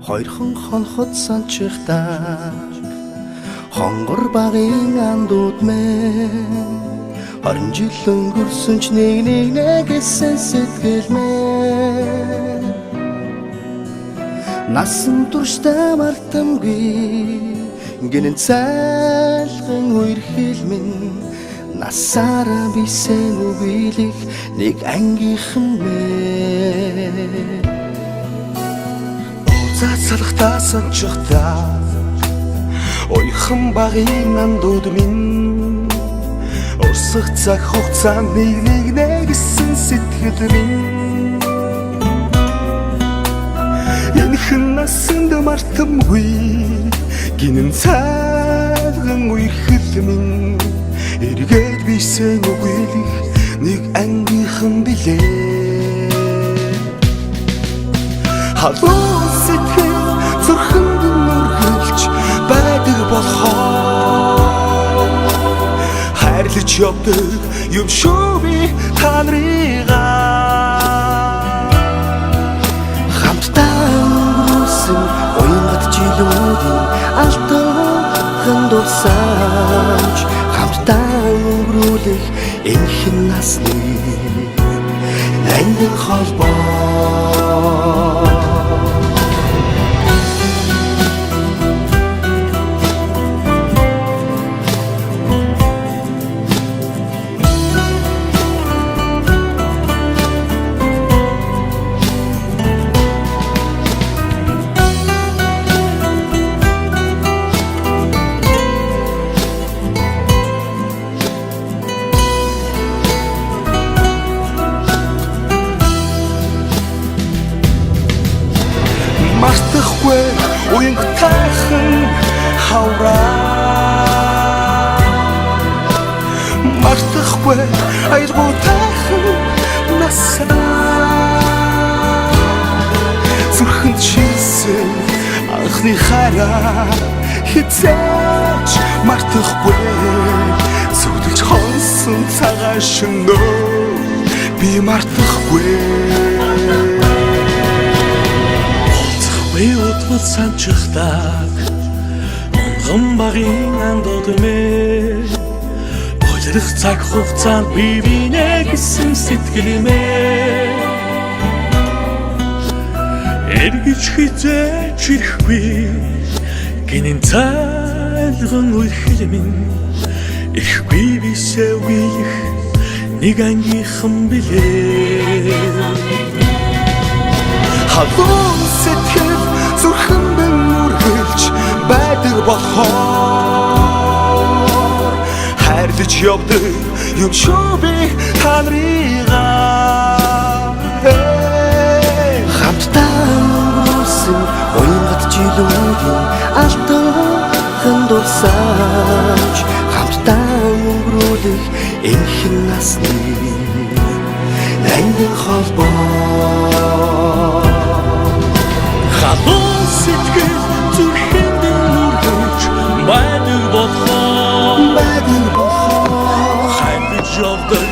Хоёрхан хонхот санчихдаг хонгор багын андууд мэн 20 жил өнгөрсөн ч нэг нэг нэгсэн сэтгэл мэн насан туршдаа мартамгүй гинэн цайлган үерхэл минь насаараа бисэн үгэлэх нэг ангийнхан мэн Уулзаад салхтаа санчихдаг уяхан багын андууд минь урсах цаг хугацаанд нэг нэг нэгсэн сэтгэл минь энэхэн насанд мартамгүй гинэн цайлган үерхэл минь эргээд бисэн үгэлэх нэг ангийнхан билээ. Халуун сэтгэл зүрхэнд нүргэлж байдаг болохоор хайрлаж явдаг юм шүү би та нарыгаа. Хамтдаа өнгөрүүлсэн уянгат жилүүдийн алтан дурсамж хамтдаа өнгөрүүлэх энхэн насны нандин холбоо. Мартахгүй уянгатайхан хавраа мартахгүй аялгуутайхан насаа зүрхэнд шилсэн анхны хайраа хизээч мартахгүй зүудэлж хонсон цагаан шөнөө би мартахгүй. Би удвал санчихдаг онгон багын андууд мэ улирах цаг хугацаанд би бинэ гэсэн сэтгэл мэ эргэж хизээч ирэхгүй гинэн цайлган үерхэл минь ирэхгүй бисээ үелэх нэг ангийнхан билээ. Халуун сэтгэл зүрхэнд нүргэлж байдаг болохоор хайрлаж явдаг юм шүү би та нарыгаа. Хамтдаа өнгөрүүлсэн уянгат жилүүдийн алтан дурсамж хамтдаа өнгөрүүлэх энхэн насны нандин холбоо. Халуун сэтгэл зүрхэнд нүргэлж байдаг болохоор байдаг болохоор хайрлаж явдаг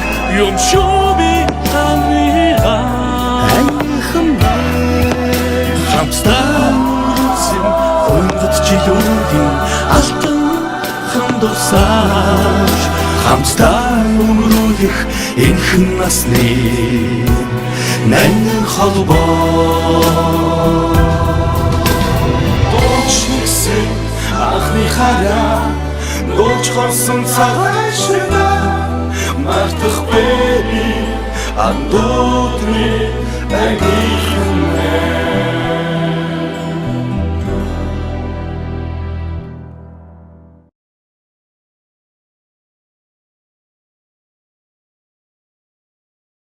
юм шүү би та нарыгаа. Ангийнхан мэн Хамтдаа өнгөрүүлсэн уянгат жилүүдийн алтан дурсамж хамтдаа өнгөрүүлэх энхэн насны нандин холбоо. Дууч нэгсэн анхны хайраа нууж хорсон цагаан шөнөө мартахгүй би андууд минь ангийнхан.